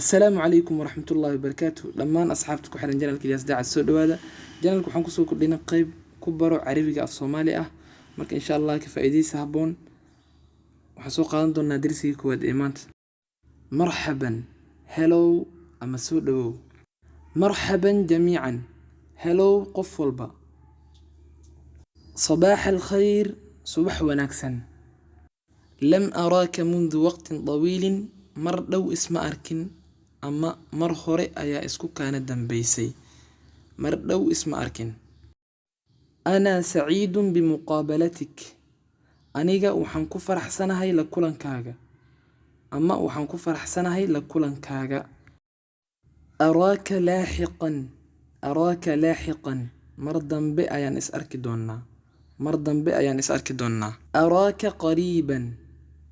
Asalaamu calaykum waraxmatullaahi wabarakaatu. Dhammaan asxaabta ku xiran channelka Ilyas Daacad, soo dhawaada. Channelka waxaan kusoo kordhinay qeyb ku baro Carabiga af Soomaali ah. Marka insha Allah ka faa'iidaysi habboon. Waxaan soo qaadan doonaa darsigii koowaad ee maanta. Marxaban, hello ama soo dhawow. Marxaban jamiican, hello qof walba. Sabaax alkhayr, subax wanaagsan. Lam araaka mundu waqtin tawiilin, mar dhow isma arkin ama mar hore ayaa isku kaana dambeysay. Mar dhow isma arkin. Ana saciidun bimuqaabalatik, aniga waxaan ku faraxsanahay la kulankaaga ama waxaan ku faraxsanahay la kulankaaga. Araaka laaxiqan, araaka laaxiqan, mar dambe ayaan is arki doonaa. Mar dambe ayaan is arki doonaa. Araaka qariiban,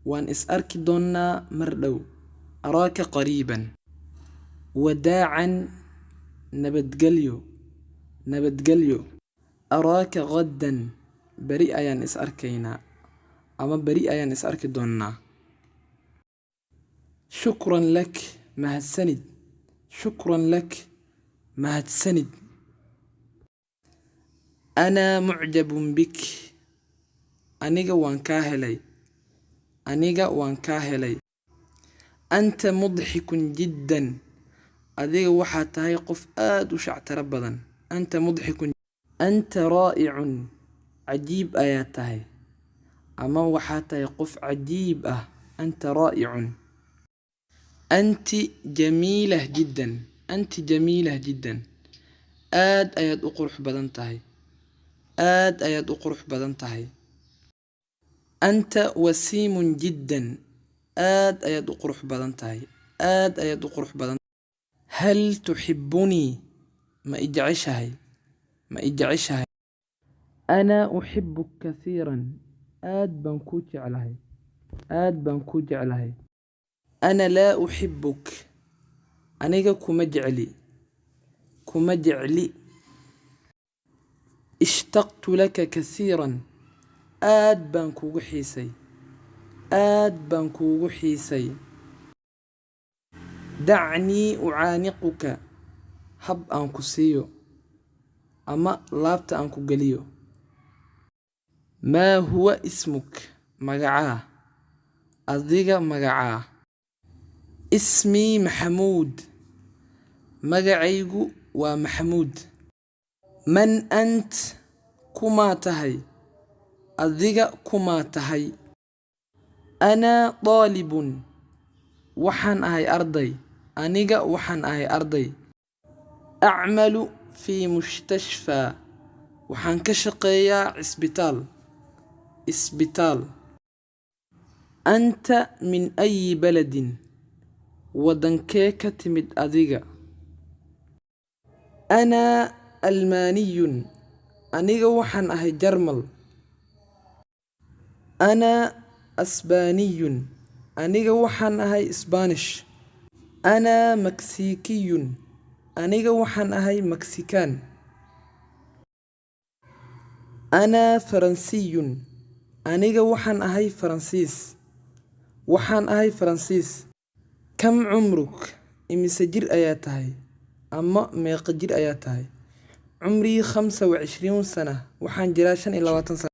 waan is arki doonaa mar dhow. Araaka qariiban. Wadaacan, nabadgelyo, nabadgelyo. Araaka ghadan, beri ayaan is arkaynaa ama beri ayaan is arki doonaa. Shukran lak, mahadsanid. Shukran lak, mahadsanid. Ana mucjabun bik, aniga waan kaa helay. Aniga waan kaa helay. Anta mudxikun jiddan, adiga waxaad tahay qof aad u shactaro badan. Anta mudxikun. Anta raa'icun, cajiib ayaad tahay ama waxaad tahay qof cajiib ah. Anta raa'icun. Anti jamiilah jiddan, anti jamiilah jiddan, aad ayaad u qurux badan tahay. Aad ayaad u qurux badan tahay. Anta wasiimun jiddan, aad ayaad u qurux badan tahay. Aad ayaad u qurux badan. Hal tuxibunii, ma i jeceshahay? Ma i jeceshahay? Ana uxibuk kathiiran, aad baan kuu jeclahay. Aad baan kuu jeclahay. Ana laa uxibuk, aniga kuma jecli. Kuma jecli. Ishtaqtu laka kathiiran, aad baan kuugu xiisay. Aad baan kuugu xiisay. Dacnii ucaaniquka, hab aan ku siiyo ama laabta aan ku geliyo. Maa huwa ismuk, magacaa? Adiga magacaa? Ismii Maxamuud, magacaygu waa Maxamuud. Man ant, kumaa tahay? Adiga kumaa tahay? Ana daalibun, waxaan ahay arday. Aniga waxaan ahay arday. Acmalu fi mustashfaa, waxaan ka shaqeeyaa cisbitaal. Isbitaal. Anta min ayi baladin, wadankee ka timid adiga? Ana almaaniyun, aniga waxaan ahay Jarmal. Ana asbaaniyun, aniga waxaan ahay Isbaanish. Ana maksiikiyun, aniga waxaan ahay Mexican. Ana faransiyun, aniga waxaan ahay Faransiis. Waxaan ahay Faransiis. Kam cumruk, imise jir ayaa tahay ama meeqa jir ayaa tahay? Cumrii 25 sana, waxaan jiraa 25 sano.